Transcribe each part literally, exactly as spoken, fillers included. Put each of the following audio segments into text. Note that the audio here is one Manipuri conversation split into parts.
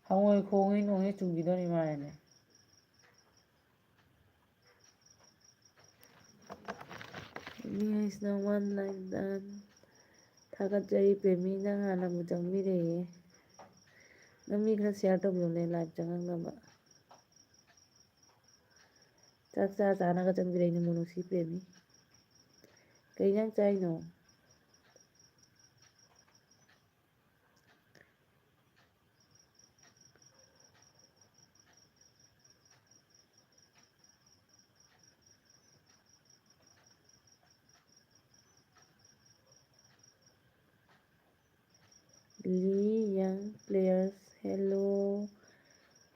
ꯍꯉꯣꯏ ꯈꯣꯡꯉꯤ ꯅꯣꯡꯁꯦ ꯆꯨꯈꯤꯗꯣꯔꯤ ꯃꯥꯜꯂꯦꯅꯦ꯫ ꯃꯤ ꯍꯥꯏꯁꯤꯅ one like done꯫ ꯊꯥꯒꯠꯆꯔꯤ ꯄ꯭ꯔꯦꯃꯤ, ꯅꯪ ꯍꯥꯟꯅꯕꯨ ꯆꯪꯕꯤꯔꯛꯑꯦ꯫ ꯅꯪ ꯃꯤ ꯈꯔ share ꯇꯧꯕꯤꯌꯨꯅꯦ live ꯆꯪꯉꯛꯅꯕ꯫ ꯆꯥꯛ ꯆꯥ ꯆꯥꯅꯒ ꯆꯪꯕꯤꯔꯛꯏꯅꯦ ꯃꯣꯅꯨꯁꯤ ꯄ꯭ꯔꯦꯃꯤ꯫ ꯀꯩ ꯏꯟꯖꯥꯡ ꯆꯥꯏꯅꯣ? Lee Young Players, hello,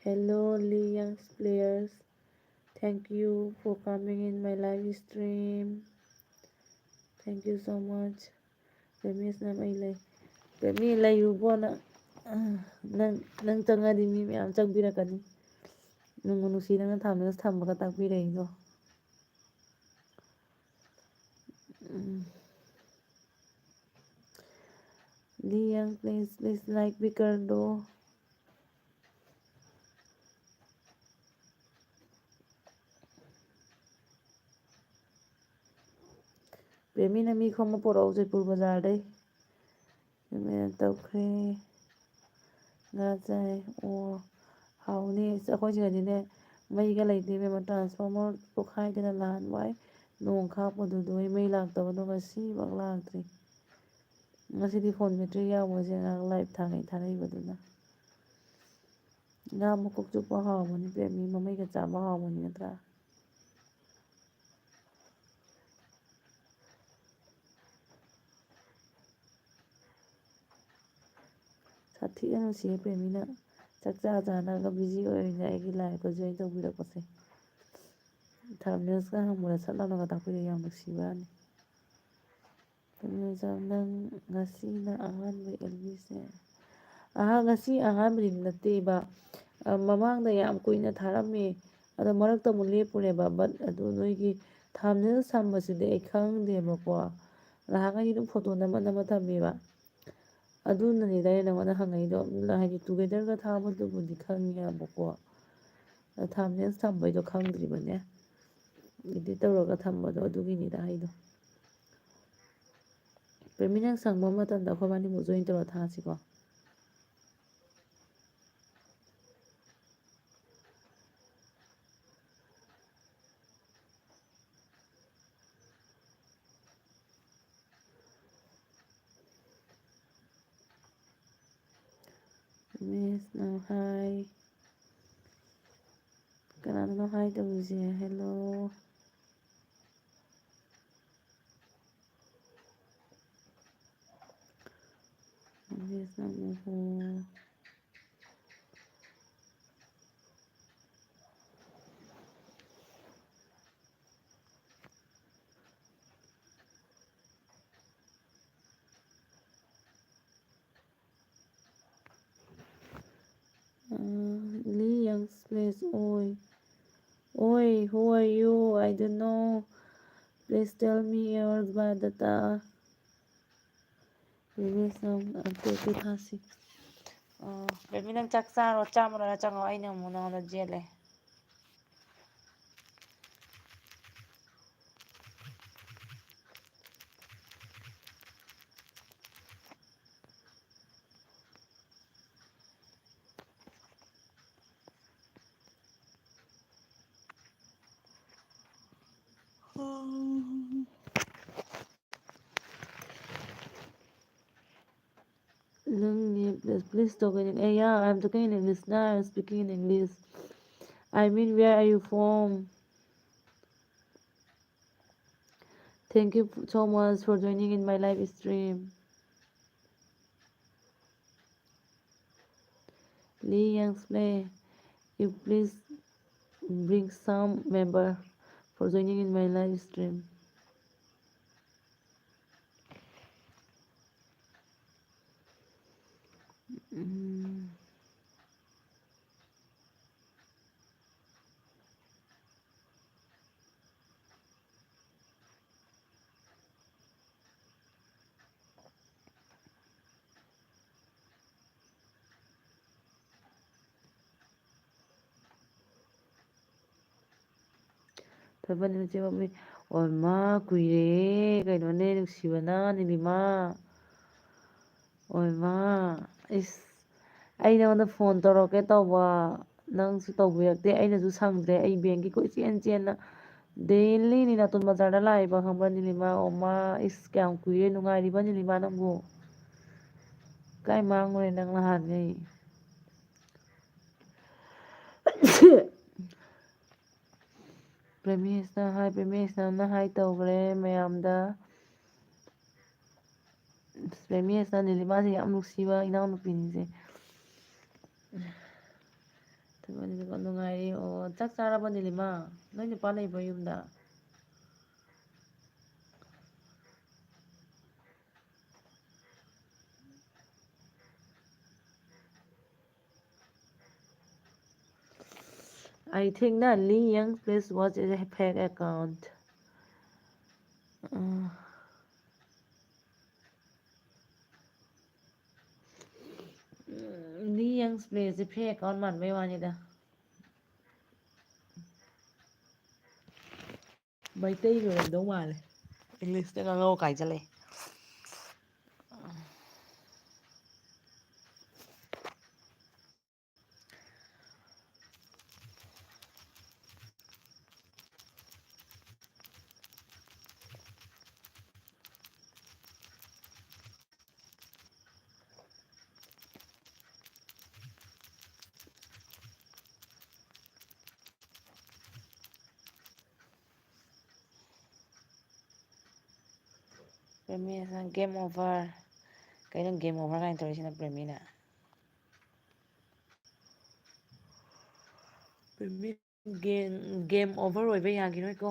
hello, Lee Young Players, thank you for coming in my live stream, thank you so much. ꯄ꯭ꯔꯦꯃꯤꯁꯅ ꯃꯩ ꯂꯩ꯫ ꯄ꯭ꯔꯦꯃꯤ ꯂꯩꯌꯨꯕꯣ ꯅꯪ꯫ ꯅꯪ, ꯅꯪ ꯆꯪꯉꯗꯤ ꯃꯤ ꯃꯌꯥꯝ ꯆꯪꯕꯤꯔꯛꯀꯅꯤ꯫ ꯅꯨꯡꯕꯨ ꯅꯨꯡꯁꯤ ꯅꯪꯅ ꯊꯝꯅꯁ ꯊꯝꯕꯒ ꯇꯥꯛꯄꯤꯔꯛꯏꯗꯣ꯫ ꯎꯝ꯫ Lee Young, please, please like भी कर दो। ꯄ꯭ꯔꯦꯃꯤꯅ ꯃꯤ ꯈꯣꯝꯕ ꯄꯣꯔꯛꯎ ꯖꯩꯄꯨꯔ ꯕꯖꯥꯔꯗꯩ꯫ ꯄ꯭ꯔꯦꯃꯤꯅ ꯇꯧꯈ꯭ꯔꯦ꯫ ꯉꯥ ꯆꯥꯏ꯫ ꯑꯣ, ꯍꯥꯎꯅꯤ꯫ ꯑꯁ, ꯑꯩꯈꯣꯏ ꯁꯤꯗꯗꯤꯅꯦ, ꯃꯩꯒ ꯂꯩꯇꯦ ꯏꯕꯦꯝꯃ꯫ Transformer ꯄꯣꯛꯈꯥꯏꯗꯅ ꯅꯍꯥꯟꯋꯥꯏ ꯅꯣꯡ ꯈꯥꯛꯄꯗꯨꯗꯩ ꯃꯩ ꯂꯥꯛꯇꯕꯗꯣ ꯉꯁꯤꯐꯥꯎ ꯂꯥꯛꯇ꯭ꯔꯤ꯫ ꯉꯁꯤꯗꯤ phone battery ꯌꯥꯎꯕꯁꯦ ꯉꯥꯏꯍꯥꯛ live ꯊꯥꯡꯉꯩ ꯊꯥꯔꯛꯏꯕꯗꯨꯅ꯫ ꯉꯥ ꯃꯀꯣꯛ ꯆꯨꯞꯄ ꯍꯥꯎꯕꯅꯤ ꯄ꯭ꯔꯦꯃꯤ, ꯃꯃꯩꯒ ꯆꯥꯕ ꯍꯥꯎꯕꯅꯤ ꯅꯠꯇ꯭ꯔꯥ? ꯁꯥꯊꯤꯅ ꯅꯨꯡꯁꯤꯌꯦ ꯄ꯭ꯔꯦꯃꯤꯅ꯫ ꯆꯥꯛ ꯆꯥ ꯆꯥꯅꯒ busy ꯑꯣꯏꯔꯤꯉꯩ ꯑꯩꯒꯤ liveꯀ join ꯇꯧꯕꯤꯔꯛꯄꯁꯦ꯫ Thumbnailsꯀ ꯍꯪꯕꯗ ꯁꯠ ꯂꯥꯎꯅꯒ ꯇꯥꯛꯄꯤꯔꯛꯑꯦ, ꯌꯥꯝ ꯅꯨꯡꯁꯤꯕ ꯋꯥꯅꯤ꯫ ꯅꯪ ꯉꯁꯤꯅ ꯑꯍꯥꯟꯕ ꯑꯦꯜꯕꯤꯁꯦ? ꯑꯍꯥ, ꯉꯁꯤ ꯑꯍꯥꯟꯕꯗꯤ ꯅꯠꯇꯦꯕ꯫ ꯑ, ꯃꯃꯥꯡꯗ ꯌꯥꯝ ꯀꯨꯏꯅ ꯊꯥꯔꯝꯃꯦ꯫ ꯑꯗꯣ ꯃꯔꯛꯇ ꯑꯃꯨꯛ ꯂꯦꯞꯄꯨꯔꯦꯕ꯫ But ꯑꯗꯨ ꯅꯣꯏꯒꯤ thumbnail ꯁꯝꯕꯁꯤꯗꯤ ꯑꯩ ꯈꯪꯗꯦꯕꯀꯣ꯫ ꯅꯍꯥꯟꯈꯩꯗꯤ ꯑꯗꯨꯝ photo ꯅꯝꯃ ꯅꯝꯃ ꯊꯝꯃꯦꯕ꯫ ꯑꯗꯨꯅꯅꯤꯗ ꯑꯩꯅ ꯅꯉꯣꯟꯗ ꯍꯪꯉꯛꯏꯗꯣ꯫ ꯍꯥꯏꯗꯤ togetherꯒ ꯊꯥꯕꯗꯨꯕꯨꯗꯤ ꯈꯪꯉꯦꯕꯀꯣ, thumbnails ꯊꯝꯕꯩꯗꯣ ꯈꯪꯗ꯭ꯔꯤꯕꯅꯦ꯫ Edit ꯇꯧꯔꯒ ꯊꯝꯕꯗꯣ ꯑꯗꯨꯒꯤꯅꯤꯗ ꯍꯥꯏꯗꯣ꯫ ꯄ꯭ꯔꯦꯃꯤ, ꯅꯪ ꯁꯪꯕ ꯃꯇꯝꯗ ꯑꯩꯈꯣꯏꯕꯥꯅꯤꯃꯨꯛ join ꯇꯧꯔ ꯊꯥꯁꯤꯀꯣ꯫ Miss, ꯅꯪ hi꯫ ꯀꯅꯥꯅꯣ hi ꯇꯧꯔꯤꯁꯦ? Hello꯫ Miss, ꯅꯪ ꯎꯍꯣ꯫ Uh, Lee Young, please. Oi. Oi, who are you? I don't know. Please tell me your biodata. Baby, ꯅꯪ ꯑꯝꯇ ꯑꯗꯨ ꯊꯥꯁꯤ꯫ ꯑ, baby, ꯅꯪ ꯆꯥꯛ ꯆꯥꯔꯣ, ꯆꯥꯕ ꯂꯣꯏꯔ ꯆꯪꯉꯣ, ꯑꯩꯅ ꯑꯃꯨꯛ ꯅꯉꯣꯟꯗ ꯆꯦꯜꯂꯦ꯫ ꯅꯪꯒꯤ, please, please talk in, eh, yeah, I'm talking in English now, I'm speaking in English. I mean, where are you from? Thank you so much for joining in my live stream. Lee Young Play, you please bring some member for joining in my live stream. Mm. ꯊꯣꯏꯕ ꯅꯤꯂꯤꯃꯥ ꯆꯦ ꯃꯃꯤ꯫ ꯑꯣꯏꯃꯥ, ꯀꯨꯏꯔꯦꯍꯦ꯫ ꯀꯩꯅꯣꯅꯦ, ꯅꯨꯡꯁꯤꯕꯅ, ꯅꯤꯂꯤꯃꯥ꯫ ꯑꯣꯏꯃꯥ, ꯏꯁ, ꯑꯩ ꯅꯉꯣꯟꯗ ꯐꯣꯟ ꯇꯧꯔꯛꯀꯦ ꯇꯧꯕ, ꯅꯪꯁꯨ ꯇꯧꯕꯤꯔꯛꯇꯦ, ꯑꯩꯅꯁꯨ ꯁꯪꯗ꯭ꯔꯦ꯫ ꯑꯩ ꯕꯦꯡꯒꯤ ꯀꯣꯏꯆꯦꯟ ꯆꯦꯟꯅ, ꯗꯦꯜꯂꯤ ꯅꯤꯅꯥꯇꯣꯟ ꯕꯖꯥꯔꯗ ꯂꯥꯛꯏꯕ, ꯈꯪꯕ꯭ꯔꯥ, ꯅꯤꯂꯤꯃꯥ? ꯑꯣꯃꯥ, ꯏꯁ, ꯀꯌꯥꯝ ꯀꯨꯏꯔꯦ, ꯅꯨꯡꯉꯥꯏꯔꯤꯕ, ꯅꯤꯂꯤꯃꯥ, ꯅꯪꯕꯨ? ꯀꯥꯏ ꯃꯥꯡꯉꯨꯔꯦ ꯅꯪ ꯅꯍꯥꯟꯉꯩ? ꯄ꯭ꯔꯦꯃꯦꯁꯅ ꯍꯥꯏ, ꯄ꯭ꯔꯦꯃꯦꯁꯅ ꯍꯥꯏ ꯇꯧꯈ꯭ꯔꯦ ꯃꯌꯥꯝꯗ꯫ ꯄ꯭ꯔꯦꯃꯦꯁꯅ ꯅꯤꯂꯤꯃꯥꯁꯦ ꯌꯥꯝ ꯅꯨꯡꯁꯤꯕ ꯏꯅꯥꯎꯅꯨꯄꯤꯅꯤꯁꯦ꯫ ꯊꯣꯏꯕ, ꯅꯤꯂꯤꯃꯥ ꯅꯨꯡꯉꯥꯏꯔꯤ꯫ ꯑꯣ, ꯆꯥꯛ ꯆꯥꯔꯕꯣ ꯅꯤꯂꯤꯃꯥ? ꯅꯣꯏ ꯅꯨꯄꯥ ꯂꯩꯕ꯭ꯔꯣ ꯌꯨꯝꯗ? I think that Lee Young Place was a fake account. Uh, Lee Young Place say fake account ꯃꯥꯟꯕꯩ ꯋꯥꯅꯤꯗ꯫ ꯃꯩꯇꯩꯒꯤ ꯑꯣꯏꯔꯝꯗꯧ ꯃꯥꯜꯂꯦ꯫ English ꯇ ꯉꯥꯡꯉꯧ ꯀꯥꯏꯖꯜꯂꯛꯑꯦ꯫ ꯄ꯭ꯔꯦꯃꯤꯅ game over꯫ ꯀꯩꯅꯣ game over ꯀꯥꯏꯅ ꯇꯧꯔꯤꯁꯤꯅ ꯄ꯭ꯔꯦꯃꯤꯅ? ꯄ꯭ꯔꯦꯃꯤ, game, game over ꯑꯣꯏꯕ ꯌꯥꯈꯤꯔꯣꯏꯀꯣ꯫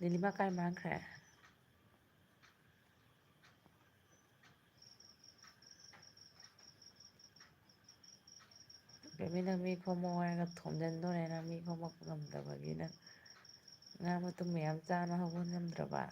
ꯅꯤꯂꯤꯃꯥ ꯀꯥꯏ ꯃꯥꯡꯈ꯭ꯔꯦ? ꯕꯦꯕꯤ, ꯅꯪ ꯃꯤ ꯈꯣꯝꯃꯣ ꯍꯥꯏꯔꯒ ꯊꯣꯝꯖꯤꯟꯗꯣꯔꯦ, ꯅꯪ ꯃꯤ ꯈꯣꯝꯃꯛꯄ ꯉꯝꯗꯕꯒꯤ꯫ ꯅꯪ ꯉꯥ ꯃꯇꯨꯝ ꯃꯌꯥꯝ ꯆꯥꯅ ꯍꯧꯒꯠ ꯉꯝꯗ꯭ꯔꯕ?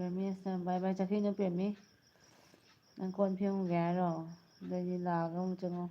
ꯄ꯭ꯔꯦꯃꯦꯁꯅ ꯕꯥꯏ ꯕꯥꯏ ꯆꯠꯈꯤꯅꯨ ꯄ꯭ꯔꯦꯃꯤ꯫ ꯅꯪ ꯀꯣꯟ ꯐꯦꯡꯉꯨꯒꯦ ꯍꯥꯏꯔꯣ? ꯑꯗꯨꯗꯤ ꯂꯥꯛꯑꯒ ꯑꯃꯨꯛ ꯆꯪꯉꯣ꯫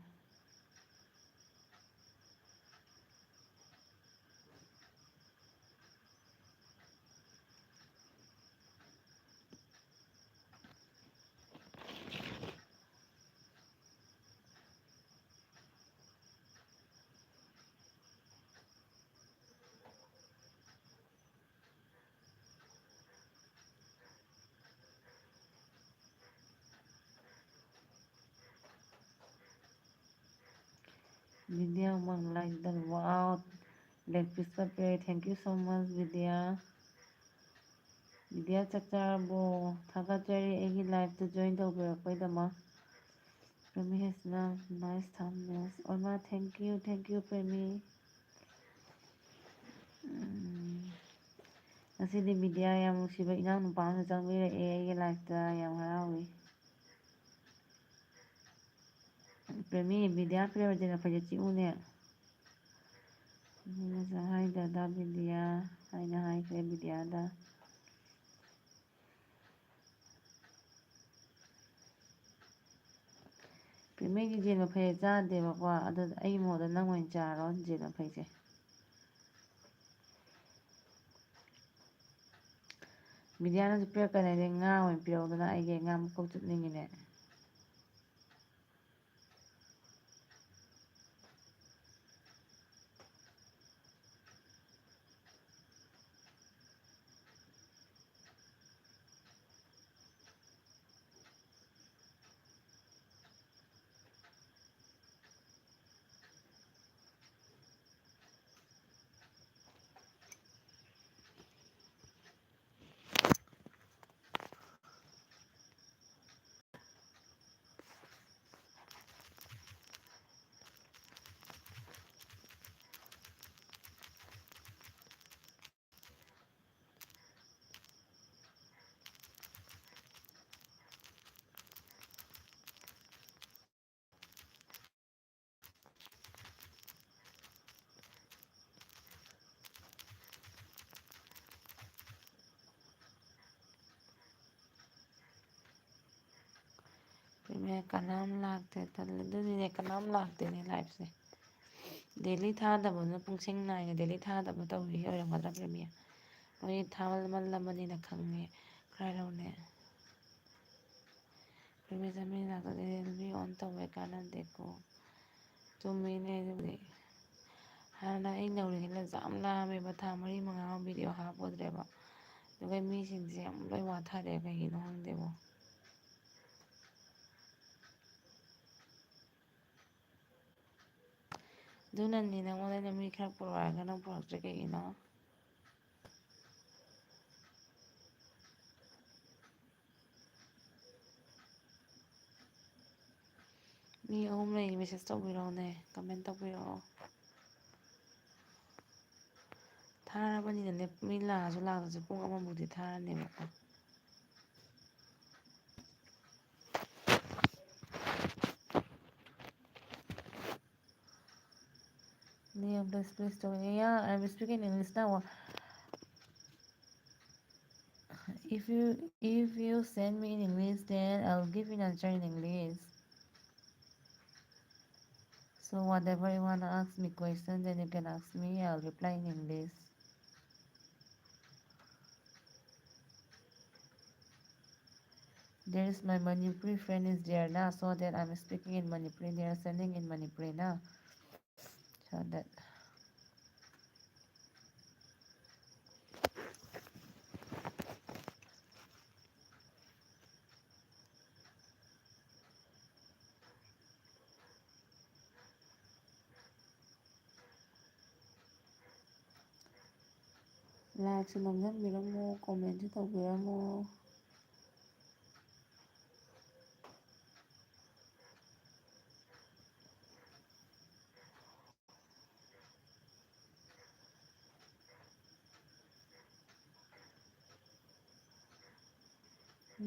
Vidya Umang like that. Wow. Leg piece ꯀꯞꯄꯦ꯫ Thank you so much, Vidya. Vidya ꯆꯥꯛ ꯆꯥꯔꯕꯣ? ꯊꯥꯒꯠꯆꯔꯤ ꯑꯩꯒꯤ live ꯇ join ꯇꯧꯕꯤꯔꯛꯄꯩꯗꯃꯛ꯫ Premi has love, nice thumbnails. ꯑꯣꯏꯃꯥ, thank you, thank you, Premi. ꯎꯝ, ꯉꯁꯤꯗꯤ Vidya ꯌꯥꯝ ꯅꯨꯡꯁꯤꯕ ꯏꯅꯥꯎꯅꯨꯄꯥ ꯑꯃꯁꯨ ꯆꯪꯕꯤꯔꯛꯑꯦ ꯑꯩꯒꯤ live ꯇ, ꯌꯥꯝ ꯍꯔꯥꯎꯏ꯫ ꯄ꯭ꯔꯦꯃꯤ, ꯕꯤꯗ꯭ꯌꯥ ꯄ꯭ꯔꯦꯃꯖꯤꯠꯅ ꯐꯩꯖꯨꯞ ꯆꯤꯛꯎꯅꯦ꯫ ꯑꯩꯅꯁꯨ ꯍꯥꯏꯗ꯭ꯔꯗ ꯕꯤꯗ꯭ꯌꯥ ꯍꯥꯏꯅ ꯍꯥꯏꯈ꯭ꯔꯦ ꯕꯤꯗ꯭ꯌꯥꯗ꯫ ꯄ꯭ꯔꯦꯃꯤꯒꯤ ꯖꯦꯟ ꯃꯐꯩ ꯆꯥꯗꯦꯕꯀꯣ, ꯑꯗꯨ ꯑꯩꯒꯤ ꯃꯣꯠꯇ ꯅꯪ ꯑꯣꯏꯅ ꯆꯥꯔꯣ ꯖꯦꯟ ꯃꯐꯩꯁꯦ꯫ ꯕꯤꯗ꯭ꯌꯥꯅꯁꯨ ꯄꯤꯔꯛꯀꯅꯤ ꯍꯥꯏꯗꯤ ꯉꯥ ꯑꯣꯏꯅ ꯄꯤꯔꯛꯎꯗꯅ, ꯑꯩꯒꯤ ꯉꯥ ꯃꯀꯣꯛ ꯆꯨꯞꯅꯤꯡꯉꯤꯅꯦ꯫ ꯃꯦ, ꯀꯅꯥꯝ ꯂꯥꯛꯇꯦ, ꯇꯜꯂꯦ꯫ ꯑꯗꯨꯅꯤꯅꯦ, ꯀꯅꯥꯝ ꯂꯥꯛꯇꯦꯅꯦ liveꯁꯦ꯫ Daily ꯊꯥꯗꯕꯗꯨꯅ ꯄꯨꯡꯁꯤꯡ ꯅꯥꯏꯅ daily ꯊꯥꯗꯕ ꯇꯧꯔꯤ ꯑꯣꯏꯔꯝꯒꯗ꯭ꯔꯥ, ꯄ꯭ꯔꯦꯃꯤ? ꯃꯣꯏ ꯊꯥꯃꯜꯂꯝꯃꯅꯤꯅ ꯈꯪꯉꯦ꯫ ꯈꯔ ꯂꯧꯅꯦ꯫ ꯄ꯭ꯔꯦꯃꯤ ꯆꯥꯃꯤ ꯂꯥꯛꯇ꯭ꯔꯗꯤ ꯔꯤꯌꯦꯜꯃꯤ ꯑꯣꯟ ꯇꯧꯕꯩ ꯀꯥꯟꯅꯗꯦꯀꯣ꯫ ꯆꯨꯝꯃꯤꯅꯦ ꯑꯗꯨꯕꯨꯗꯤ꯫ ꯍꯥꯟꯅ ꯑꯩ ꯅꯧꯔꯤꯉꯩꯗ ꯌꯥꯝ ꯂꯥꯝꯃꯦꯕ, ꯊꯥ ꯃꯔꯤ ꯃꯉꯥ ꯑꯃ video ꯍꯥꯞꯄꯨꯗ꯭ꯔꯦꯕ꯫ ꯑꯗꯨꯒ ꯃꯤꯁꯤꯡꯁꯦ ꯌꯥꯝ ꯂꯣꯏ ꯋꯥꯊꯔꯦ, ꯀꯩꯒꯤꯅꯣ ꯈꯪꯗꯦꯕꯣ꯫ ꯑꯗꯨꯅꯅꯤ ꯅꯪꯉꯣꯟꯗ ꯑꯩꯅ ꯃꯤ ꯈꯔ ꯄꯨꯔꯛꯑꯣ ꯍꯥꯏꯔꯒ ꯅꯪ ꯄꯨꯔꯛꯇ꯭ꯔꯤ ꯀꯩꯒꯤꯅꯣ? ꯃꯤ ꯑꯍꯨꯝ ꯂꯩ, message ꯇꯧꯕꯤꯔꯛꯑꯣꯅꯦ, comment ꯇꯧꯕꯤꯔꯛꯑꯣ꯫ ꯊꯥꯔꯕꯅꯤꯅꯅꯦ, ꯃꯤ ꯂꯥꯛꯑꯁꯨ ꯂꯥꯛꯇ꯭ꯔꯁꯨ ꯄꯨꯡ ꯑꯃꯃꯨꯛꯇꯤ ꯊꯥꯔꯅꯦꯕꯀꯣ꯫ Name, please, please tell me. Yeah, I'm speaking English now. If you, if you send me in English, then I'll give you an answer in English. So whatever you wanna ask me question, then you can ask me. I'll reply in English. There is my Manipuri friend is there now, so that I'm speaking in Manipuri. They are sending in Manipuri now. So that. Likeꯁꯨ ꯅꯝꯖꯟꯕꯤꯔꯝꯃꯣ, commentꯁꯨ ꯇꯧꯕꯤꯔꯝꯃꯣ꯫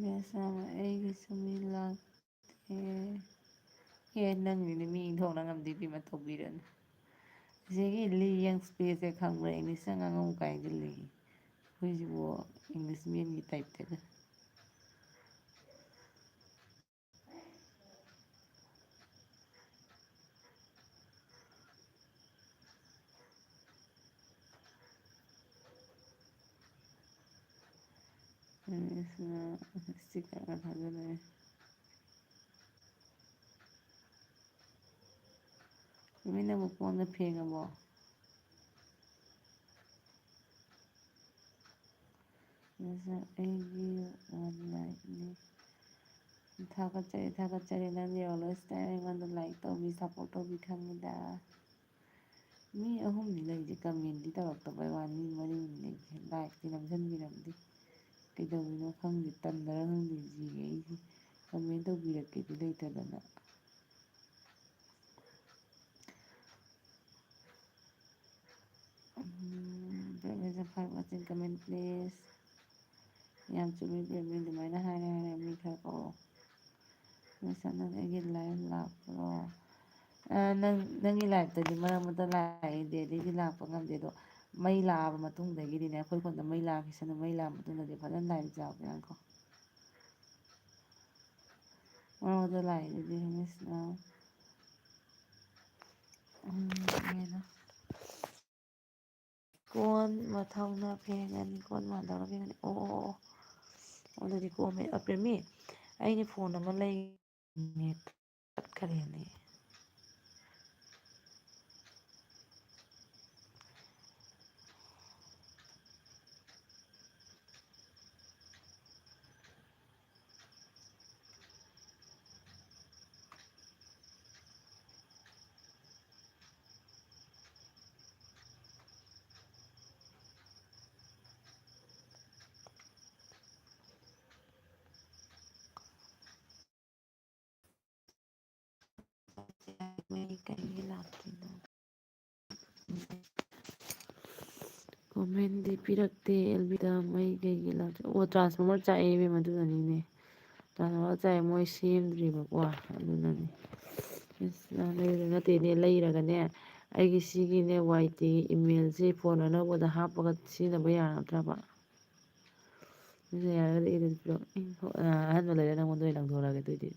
ꯃꯦꯁ ꯑꯃ ꯑꯩꯒꯤꯁꯨ ꯃꯤ ꯂꯥꯛ ꯑꯦ, ꯑꯦ, ꯅꯪꯅꯤꯅꯦ ꯃꯤ ꯏꯟꯊꯣꯛꯅ ꯉꯝꯗꯦ ꯏꯕꯦꯝꯃ, ꯇꯧꯕꯤꯔꯅꯨ꯫ ꯑꯁꯤꯒꯤ ꯂꯤ ꯌꯪ ꯁ꯭ꯄꯦꯁꯁꯦ ꯈꯪꯕ꯭ꯔꯥ? Englishꯇ ꯉꯥꯡꯉꯧ ꯀꯥꯏꯗ ꯂꯩ? ꯑꯩꯈꯣꯏꯁꯤꯕꯨ English manꯒꯤ typeꯇꯒ꯫ ꯁꯤꯅ ꯁ꯭ꯇꯤꯀꯔꯒ ꯊꯥꯖꯤꯜꯂꯛꯑꯦ꯫ ꯃꯤ ꯅꯪꯕꯨ ꯀꯣꯟꯒ ꯐꯦꯡꯉꯕꯣ? ꯅꯁꯛ ꯑꯩꯒꯤ ꯋꯥꯟ ꯂꯥꯏꯛꯅꯤ꯫ ꯊꯥꯒꯠꯆꯔꯤ, ꯊꯥꯒꯠꯆꯔꯤ꯫ ꯅꯪꯗꯤ always time ꯑꯩꯉꯣꯟꯗ like ꯇꯧꯕꯤ, support ꯇꯧꯕꯤ ꯈꯪꯉꯤꯗ꯫ ꯃꯤ ꯑꯍꯨꯝꯅꯤ ꯂꯩꯔꯤꯁꯦ, commentꯗꯤ ꯇꯧꯔꯛꯇꯕꯩ ꯋꯥꯅꯤ, ꯃꯤ ꯃꯔꯤꯅꯤ ꯂꯩꯔꯤꯁꯦ꯫ Likeꯇꯤ ꯅꯝꯁꯤꯟꯕꯤꯔꯝꯗꯦ꯫ ꯀꯩꯗꯧꯔꯤꯅꯣ ꯈꯪꯗꯦ, ꯇꯟꯗꯔ ꯈꯪꯗꯦ, ꯖꯤꯒ ꯑꯩꯁꯦ꯫ Comment ꯇꯧꯕꯤꯔꯛꯀꯦꯗꯤ ꯂꯩꯇꯗꯅ꯫ ꯎꯝ, Brave is a five watching comment, please. ꯌꯥꯝ ꯆꯨꯝꯃꯤ, ꯕ꯭ꯔꯦꯃꯤ ꯑꯗꯨꯃꯥꯏꯅ ꯍꯥꯏꯔꯦ, ꯍꯥꯏꯔꯦ, ꯃꯤ ꯈꯔ ꯀꯧꯔꯣ꯫ ꯃꯁꯥꯅ ꯑꯩꯒꯤ live ꯂꯥꯛꯄ꯭ꯔꯣ? ꯑ, ꯅꯪ, ꯅꯪꯒꯤ liveꯇꯗꯤ ꯃꯔꯛ ꯃꯔꯛꯇ ꯂꯥꯛꯑꯦ, ꯗꯦꯜꯂꯤꯗꯤ ꯂꯥꯛꯄ ꯉꯝꯗꯦ꯫ ꯑꯗꯣ ꯃꯩ ꯂꯥꯛꯑꯕ ꯃꯇꯨꯡꯗꯒꯤꯗꯤꯅꯦ, ꯑꯩꯈꯣꯏ ꯈꯨꯟꯗ ꯃꯩ ꯂꯥꯛꯈꯤꯁꯅꯨ, ꯃꯩ ꯂꯥꯛꯑ ꯃꯇꯨꯡꯗꯗꯤ ꯐꯖꯅ live ꯌꯥꯎꯒꯦ, ꯉꯥꯏꯈꯣ꯫ ꯃꯔꯛ ꯃꯔꯛꯇ ꯂꯥꯛꯏꯗꯨꯗꯤ ꯍꯪꯉꯤꯁꯤꯅ꯫ ꯎꯝ, ꯀꯩꯅꯣ꯫ ꯀꯣꯟ ꯃꯊꯧꯅ ꯐꯦꯡꯉꯅꯤ, ꯀꯣꯟ ꯃꯊꯧꯅ ꯐꯦꯡꯉꯅꯤ꯫ ꯑꯣ, ꯑꯣ, ꯑꯣ, ꯑꯣ꯫ ꯑꯗꯨꯗꯤ ꯀꯣꯝꯃꯦ꯫ ꯑ, ꯄ꯭ꯔꯦꯃꯤ, ꯑꯩꯒꯤ phone ꯑꯃ ꯂꯩ-, net ꯇꯠꯈ꯭ꯔꯦꯅꯦ꯫ ꯃꯩ ꯀꯩꯒꯤ ꯂꯥꯛꯇ꯭ꯔꯤꯅꯣ? Commentꯗꯤ ꯄꯤꯔꯛꯇꯦ, ꯑꯦꯜꯕꯤꯗ ꯃꯩ ꯀꯩꯒꯤ ꯂꯥꯛꯇ꯭ꯔꯤ? ꯑꯣ, transformer ꯆꯥꯛꯑꯦ ꯏꯕꯦꯝꯃ, ꯑꯗꯨꯅꯅꯤꯅꯦ꯫ Transformer ꯆꯥꯛꯑꯦ, ꯃꯣꯏ ꯁꯦꯝꯗ꯭ꯔꯤꯕꯀꯣ, ꯑꯗꯨꯅꯅꯤ꯫ ꯏꯁ, ꯅꯪ ꯂꯩꯔ-, ꯅꯠꯇꯦꯅꯦ, ꯂꯩꯔꯒꯅꯦ, ꯑꯩꯒꯤ ꯁꯤꯒꯤꯅꯦ, ꯋꯥꯏꯇꯤꯒꯤ emailꯁꯦ phone ꯑꯅꯧꯕꯗ ꯍꯥꯞꯄꯒ ꯁꯤꯖꯤꯟꯅꯕ ꯌꯥꯔꯗ꯭ꯔꯕ? ꯑꯗꯨ ꯌꯥꯔꯒꯗꯤ ꯑꯩꯗꯁꯨ ꯄꯤꯔꯛꯑꯣ꯫ ꯑꯦ, ꯍꯣ-, ꯑ, ꯑꯍꯟꯕ ꯂꯩꯔ ꯅꯪꯉꯣꯟꯗ ꯑꯣꯏꯅ ꯂꯪꯊꯣꯔꯛꯑꯒꯦ ꯑꯗꯨꯏꯗꯤ꯫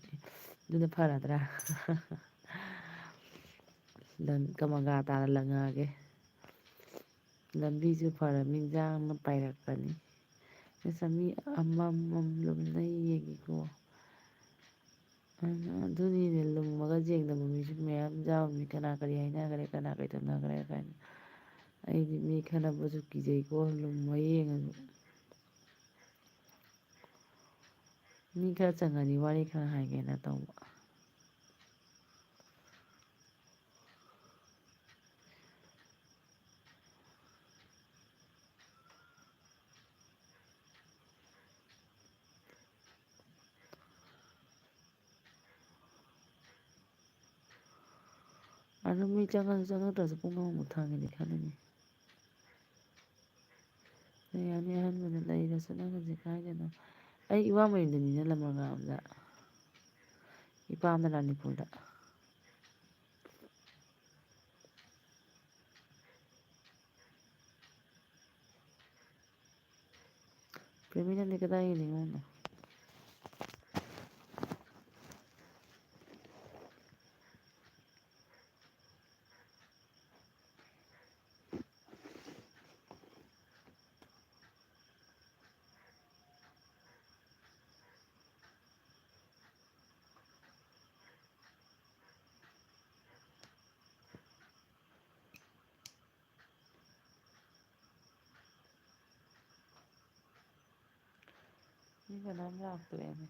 ꯑꯗꯨꯅ ꯐꯔꯗ꯭ꯔꯥ? ꯅꯪ ꯀꯃꯒꯥ ꯇꯥꯅ ꯂꯪꯉꯛꯑꯒꯦ꯫ ꯂꯝꯕꯤꯁꯨ ꯐꯔꯃꯤꯅ ꯌꯥꯡꯅ ꯄꯥꯏꯔꯛꯄꯅꯤ꯫ ꯉꯁꯥꯏ ꯃꯤ ꯑꯃꯃꯝ ꯂꯨꯝꯅ ꯌꯦꯡꯉꯤꯀꯣ꯫ ꯑꯗꯨꯅꯤꯅꯦ, ꯂꯨꯝꯃꯒ ꯌꯦꯡꯗꯕ ꯃꯤꯁꯨ ꯃꯌꯥꯝ ꯌꯥꯎꯔꯝꯃꯤ꯫ ꯀꯅꯥ ꯀꯔꯤ ꯍꯥꯏꯅꯈ꯭ꯔꯦ, ꯀꯅꯥ ꯀꯔꯤ ꯇꯧꯅꯈ꯭ꯔꯦ ꯀꯥꯏꯅ꯫ ꯑꯩꯗꯤ ꯃꯤ ꯈꯠꯅꯕꯁꯨ ꯀꯤꯖꯩꯀꯣ, ꯂꯨꯝꯃ ꯌꯦꯡꯉꯁꯨ꯫ ꯃꯤ ꯈꯔ ꯆꯪꯉꯗꯤ ꯋꯥꯔꯤ ꯈꯔ ꯍꯥꯏꯒꯦꯅ ꯇꯧꯕ꯫ ꯑꯗꯨ ꯃꯤ ꯆꯪꯉꯁꯨ ꯆꯪꯉꯛꯇ꯭ꯔꯁꯨ ꯄꯨꯡ ꯑꯃꯃꯨꯛ ꯊꯥꯡꯒꯦꯗꯤ ꯈꯜꯂꯤꯅꯦ꯫ ꯌꯥꯅꯤ, ꯑꯍꯟꯕꯗ ꯂꯩꯔꯁꯨ ꯅꯪ ꯍꯧꯖꯤꯛ ꯀꯥꯏꯗꯅꯣ? ꯑꯩ ꯏꯋꯥ ꯃꯌꯨꯝꯗꯅꯤꯅ, ꯂꯃꯔꯒꯥꯝꯗ꯫ ꯏꯄꯥꯝꯗ ꯔꯥꯅꯤꯄꯨꯔꯗ꯫ ꯄ꯭ꯔꯦꯃꯤ, ꯅꯪꯗꯤ ꯀꯗꯥꯏꯒꯤ ꯅꯤꯉꯣꯜꯅꯣ? ꯃꯤ ꯀꯅꯥꯝ ꯂꯥꯛꯇ꯭ꯔꯦꯅꯦ꯫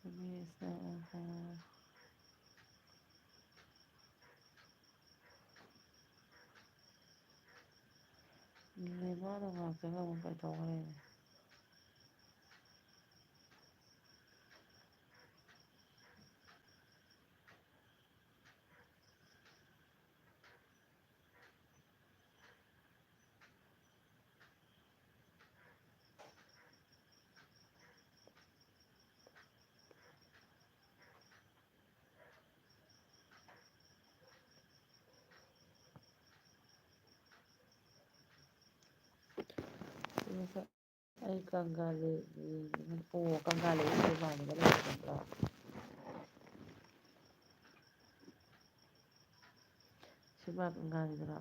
ꯔꯃꯦꯁꯅ, ꯑꯣꯍꯣ꯫ ꯅꯦꯃꯥꯔꯗꯣ ꯉꯥꯏꯍꯥꯛꯇꯪ ꯑꯃꯨꯛ ꯀꯩꯗꯧꯈ꯭ꯔꯦꯅꯦ꯫ ꯑꯩ ꯀꯪꯒꯥꯂꯤ, ꯑꯣ, ꯀꯪꯒꯥꯂꯤ ꯁꯤꯃꯥꯅꯤꯗ ꯂꯩꯕꯗꯣ꯫ ꯁꯤꯃꯥ ꯀꯪꯒꯥꯂꯤꯗꯨꯔꯣ?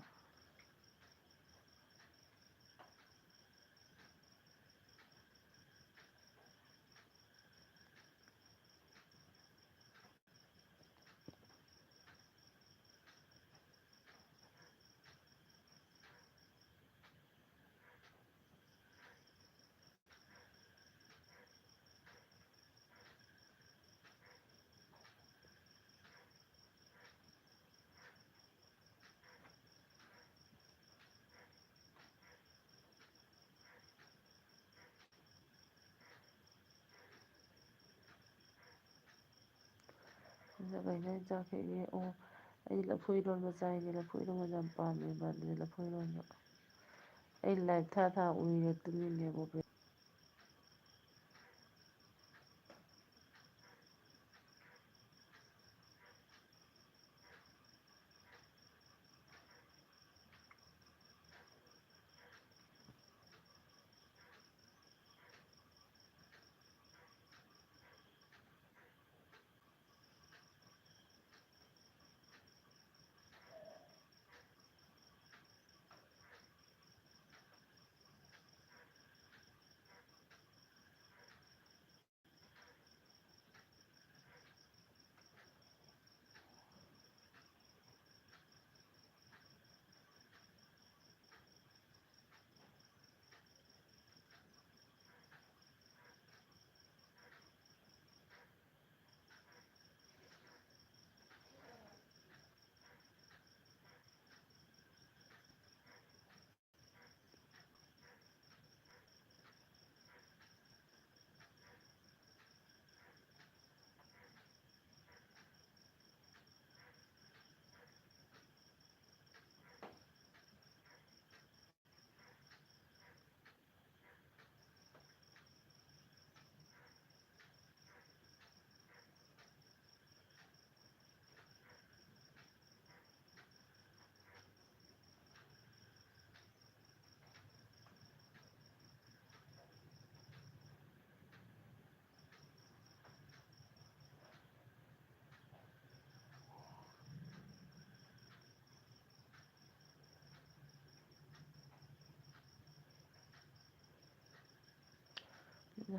ꯑꯗꯨꯒ ꯑꯩꯅ ꯆꯥꯈ꯭ꯔꯦ꯫ ꯑꯣ, ꯑꯩ ꯂꯐꯨ ꯏꯔꯣꯟꯕ ꯆꯥꯏꯅꯦ꯫ ꯂꯐꯨ ꯏꯔꯣꯟꯕꯁꯦ ꯌꯥꯝ ꯄꯥꯝꯃꯦꯕ꯫ ꯑꯗꯨꯗꯤ ꯂꯐꯨ ꯏꯔꯣꯟꯕ ꯑꯩ live ꯊꯥ ꯊꯥ ꯎꯏꯔꯦ, ꯇꯨꯝꯅꯤꯡꯉꯦꯕ꯫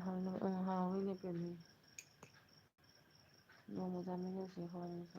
ꯍꯥꯎꯅ-, ꯎꯝ, ꯍꯥꯎꯋꯤꯅꯦ ꯄꯦꯝꯃꯤ꯫ ꯅꯣꯡꯃ ꯆꯥꯃꯤꯟꯅꯁꯤ ꯑꯩꯈꯣꯏ ꯑꯅꯤꯁꯨ꯫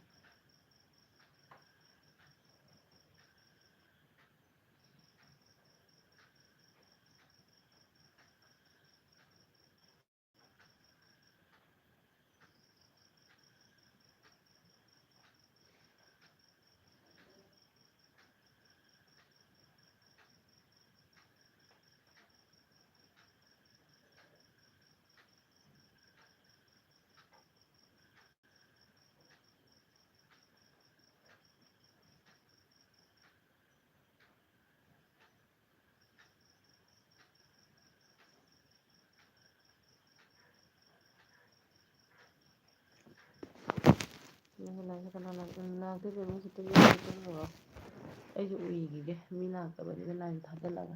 ꯅꯪꯒꯤ ꯂꯥꯏꯟꯁꯦ ꯀꯅꯥ ꯂꯥꯛ-, ꯎꯝ, ꯂꯥꯛꯇꯣꯏ ꯂꯩꯕ ꯍꯧꯖꯤꯛꯇ ꯂꯣꯏꯔꯦ, ꯇꯨꯝꯃꯨꯔꯣ꯫ ꯑꯩꯁꯨ ꯎꯏꯈꯤꯒꯦ, ꯃꯤ ꯂꯥꯛꯇꯕꯅꯤꯅ ꯂꯥꯏꯟ ꯊꯥꯖꯤꯜꯂꯒ꯫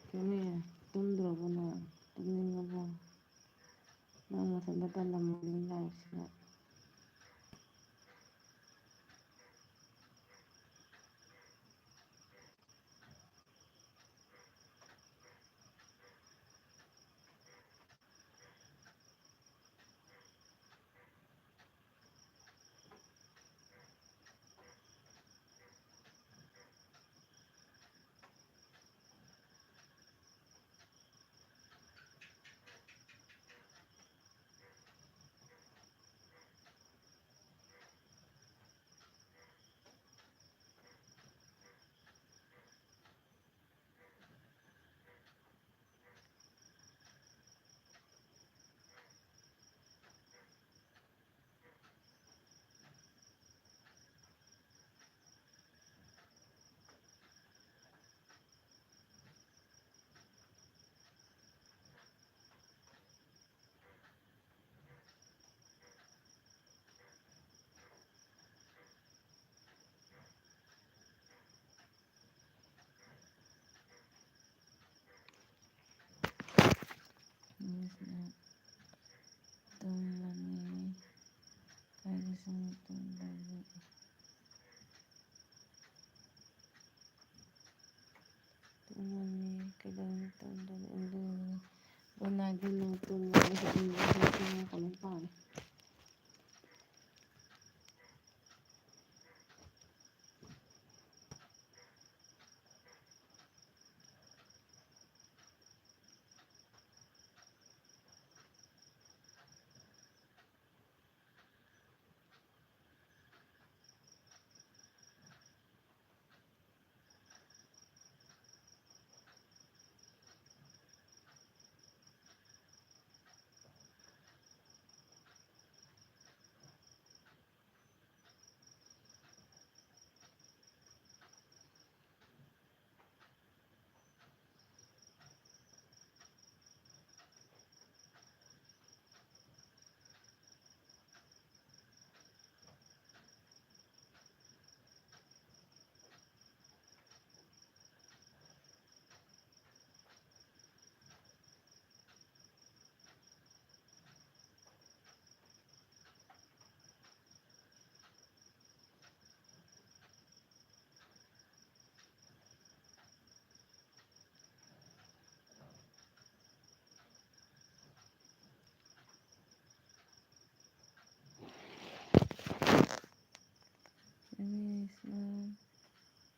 ꯀꯩꯅꯣ, ꯇꯨꯝꯗ꯭ꯔꯕꯣ ꯅꯪ? ꯇꯨꯝꯅꯤꯡꯉꯕꯣ? ꯅꯪ ꯃꯊꯟꯇ ꯇꯜꯂꯝꯃꯅꯤ ꯂꯥꯏꯔꯤꯛꯁꯤꯗ꯫ ꯃꯣꯟꯅꯤ ꯀꯩꯗꯧꯅꯤ ꯇꯧꯗꯅꯤ ꯑꯗꯨꯅꯤ꯫ ꯒꯨꯗ ꯅꯥꯏꯠ, ꯒꯨꯗ ꯅꯥꯏꯠ, ꯇꯨꯝꯃꯣ꯫ ꯑꯩꯁꯨ ꯏꯪꯕ ꯈꯔ ꯇꯨꯝꯃꯒ ꯀꯩꯅꯣꯝ ꯄꯥꯒꯦ꯫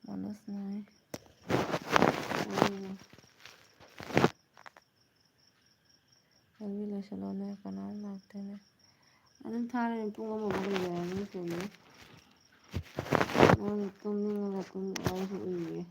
ꯃꯣꯅꯣꯖ ꯅꯥꯏ꯫ ꯎꯝ꯫ ꯂꯝꯕꯤ ꯂꯣꯏꯁꯤꯜꯂꯣꯅꯦ, ꯀꯅꯥꯝ ꯂꯥꯛꯇꯦꯅꯦ꯫ ꯑꯗꯨꯝ ꯊꯥꯔꯦ, ꯄꯨꯡ ꯑꯃꯃꯨꯛ ꯂꯩꯔꯅꯤ ꯀꯩꯅꯣ꯫ ꯅꯪ ꯇꯨꯝꯅꯤꯡꯉꯒ ꯇꯨꯝ, ꯑꯩꯁꯨ ꯎꯏꯒꯦ꯫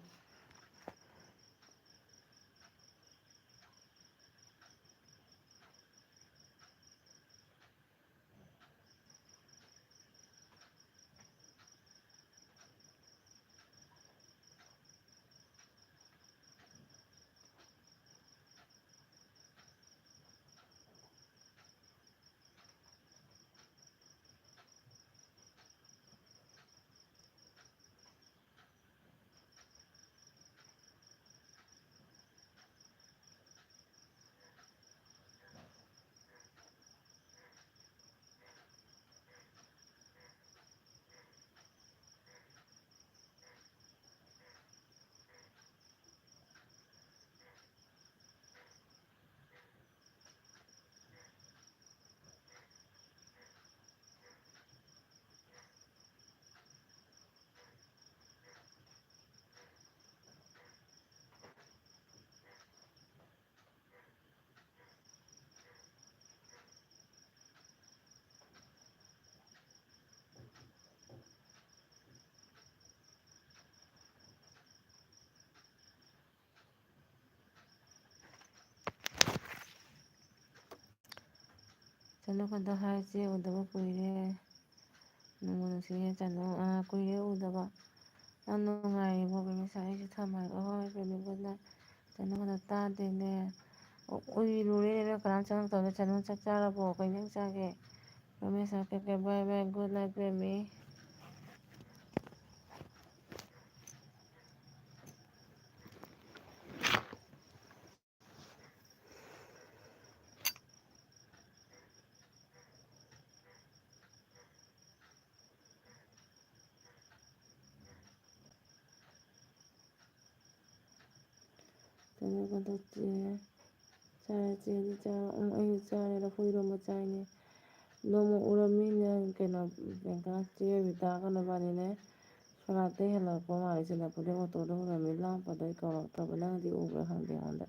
ꯆꯅꯨ ꯀꯗꯣ ꯍꯥꯏ, ꯆꯦ ꯎꯗꯕ ꯀꯨꯏꯔꯦ꯫ ꯅꯨꯡꯕꯨ ꯅꯨꯡꯁꯤꯌꯦ ꯆꯅꯨ꯫ ꯑꯥ, ꯀꯨꯏꯔꯦ ꯎꯗꯕ꯫ ꯌꯥꯝ ꯅꯨꯡꯉꯥꯏꯔꯤꯕꯣ ꯄꯦꯃꯤꯁꯥ? ꯑꯩꯁꯨ ꯊꯝꯃꯒꯦ꯫ ꯍꯣꯏ ꯍꯣꯏ ꯄꯦꯃꯤ, good night꯫ ꯆꯅꯨ ꯀꯗꯣ ꯇꯥꯗꯦꯅꯦ꯫ ꯎ-, ꯎꯏꯔꯨꯔꯦꯅꯦ, ꯅꯣꯏ ꯀꯅꯥꯝ ꯆꯪꯉꯛꯇꯕꯗ꯫ ꯆꯅꯨ ꯆꯥꯛ ꯆꯥꯔꯕꯣ? ꯀꯩ ꯏꯟꯖꯥꯡ ꯆꯥꯒꯦ? ꯄꯦꯃꯤꯁꯥ, ꯀꯦ ꯀꯦ, bye bye, good night ꯄꯦꯃꯤ꯫ ꯆꯅꯨ ꯀꯗꯣ ꯆꯦ꯫ ꯆꯥꯔꯦ ꯆꯦꯗꯤ ꯆꯥꯔꯣ꯫ ꯎꯝ, ꯑꯩꯁꯨ ꯆꯥꯔꯦ꯫ ꯂꯐꯨ ꯏꯔꯣꯝꯕ ꯆꯥꯏꯅꯦ꯫ ꯅꯣꯡꯃ ꯎꯔꯝꯃꯤꯅꯦ ꯀꯩꯅꯣ, ꯕꯦꯡꯀꯥ ꯆꯦ ꯔꯕꯤꯇꯥꯒ ꯅꯕꯥꯅꯤꯅꯦ꯫ ꯁꯣꯔꯥꯠꯇꯩ ꯍꯜꯂꯛꯄ ꯃꯥꯜꯂꯦ꯫ ꯆꯦꯜꯂꯛꯄꯗꯩ ꯑꯣꯇꯣꯗ ꯎꯔꯝꯃꯤ꯫ ꯂꯥꯛꯄꯗꯩ ꯀꯧꯔꯛꯇꯕ꯫ ꯅꯪꯗꯤ ꯎꯕ꯭ꯔꯥ ꯈꯪꯗꯦ ꯑꯩꯉꯣꯟꯗ꯫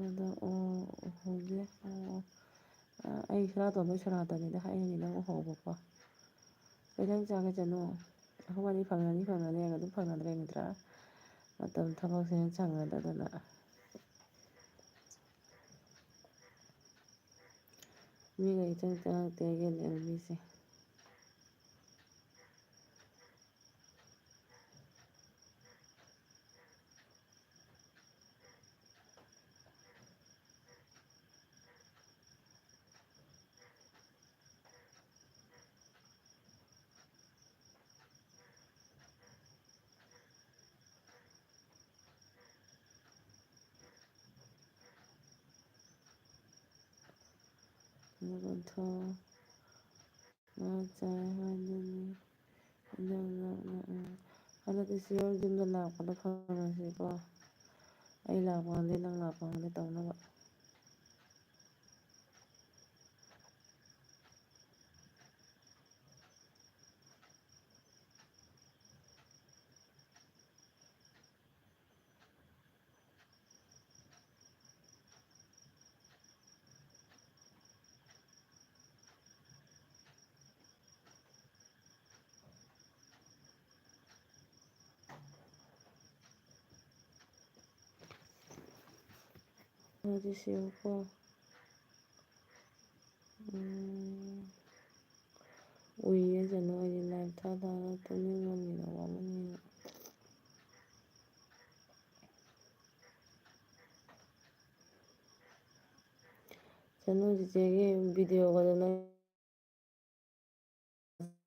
ꯑꯗꯣ, ꯑꯣ, ꯎꯍꯧꯗꯦ꯫ ꯑꯣ, ꯑ, ꯑꯩ ꯁꯅꯥꯇꯣꯝꯕ ꯁꯣꯔꯥꯠꯇꯅꯤꯗ ꯍꯥꯏꯅꯤ ꯅꯪ ꯎꯍꯧꯕꯀꯣ꯫ ꯀꯩ ꯏꯟꯖꯥꯡ ꯆꯥꯒꯦ ꯆꯅꯨ? ꯑꯩꯈꯣꯏꯕꯥꯅꯤ ꯐꯪꯅꯅꯤ ꯐꯪꯅꯅꯤ ꯍꯥꯏꯔꯒ ꯑꯗꯨꯝ ꯐꯪꯅꯗ꯭ꯔꯦ ꯅꯠꯇ꯭ꯔꯥ? ꯃꯇꯝ ꯊꯕꯛꯁꯤꯅ ꯁꯪꯅꯗꯗꯅ꯫ ꯃꯤꯒ ꯏꯆꯪ ꯆꯪꯉꯛꯇꯦ ꯑꯩꯒꯤ ꯂꯩꯔꯝꯃꯤꯁꯦ꯫ ꯀꯩꯅꯣ ꯀꯣꯟꯊꯣ꯫ ꯉꯥ ꯆꯥꯏ ꯍꯥꯏꯗꯨꯅꯤ꯫ ꯏꯟꯖꯥꯡ ꯂꯧꯅ, ꯎꯝ꯫ ꯑꯗꯨꯗꯤ ꯁꯤꯌꯣꯔ ꯌꯨꯝꯗ ꯂꯥꯛꯄꯗ ꯐꯪꯉꯁꯤꯀꯣ꯫ ꯑꯩ ꯂꯥꯛꯄ ꯈꯪꯗꯦ, ꯅꯪ ꯂꯥꯛꯄ ꯈꯪꯗꯦ ꯇꯧꯅꯕ꯫ ꯑꯗꯨꯗꯤ ꯁꯤꯌꯨꯀꯣ꯫ ꯎꯝ, ꯎꯏꯌꯦ ꯆꯅꯨ, ꯑꯩꯗꯤ ꯂꯥꯏꯞ ꯊꯥ ꯊꯥꯅ ꯇꯨꯝꯅꯤꯡꯃꯟꯒꯤꯗꯅ ꯋꯥꯃꯟꯒꯤꯗꯅ꯫ ꯆꯅꯨ, ꯆꯤꯆꯦꯒꯤ ꯚꯤꯗꯤꯑꯣꯒꯗꯣ ꯅꯪ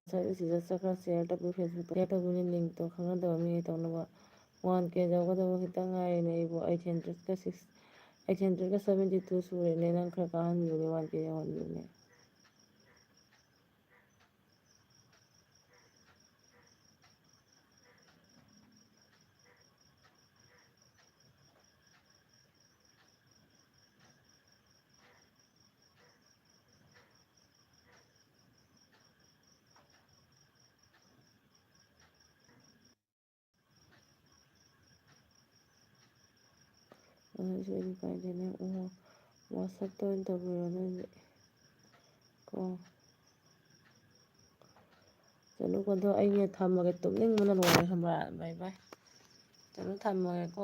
ꯉꯁꯥꯏ ꯁꯤꯗ ꯆꯠꯈ꯭ꯔ ꯁꯤꯌꯔ ꯇꯧꯕꯤꯌꯨ, ꯐꯦꯁꯕꯨꯛꯇ ꯁꯤꯌꯔ ꯇꯧꯕꯤꯌꯨꯅꯦ, ꯂꯤꯡꯛꯇꯣ ꯈꯪꯅꯗꯕ ꯃꯤ ꯇꯧꯅꯕ꯫ ꯋꯥꯟ ꯀꯦ ꯌꯧꯒꯗꯕ ꯈꯤꯇꯪ ꯉꯥꯏꯔꯦꯅꯦ ꯑꯩꯕꯨ, ꯑꯩꯠ ꯍꯟꯗ꯭ꯔꯦꯠꯀ ꯁꯤꯛꯁ, ꯑꯩꯠ ꯍꯟꯗ꯭ꯔꯦꯠꯀ ꯁꯕꯦꯟꯇꯤ ꯇꯨ ꯁꯨꯔꯦꯅꯦ, ꯅꯪ ꯈꯔ ꯀꯥꯍꯟꯕꯤꯌꯨꯅꯦ, ꯋꯥꯟ ꯀꯦ ꯌꯧꯍꯟꯕꯤꯌꯨꯅꯦ꯫ ꯑꯗꯨꯁꯨ ꯑꯩꯗꯤ ꯀꯥꯏꯗꯩꯅꯦ? ꯑꯣ, ꯋꯥꯆꯞꯇ ꯑꯣꯏꯅ ꯇꯧꯕꯤꯔꯣ ꯑꯗꯨꯗꯤ꯫ ꯀꯣ꯫ ꯆꯠꯂꯨꯀꯣ, ꯑꯗꯣ ꯑꯩꯅꯦ ꯊꯝꯃꯒꯦ, ꯇꯨꯝꯅꯤꯡꯕꯅ ꯂꯣꯏꯔꯦ, ꯈꯪꯕ꯭ꯔꯥ? ꯕꯥꯏ ꯕꯥꯏ꯫ ꯆꯠꯂꯨ, ꯊꯝꯃꯒꯦꯀꯣ꯫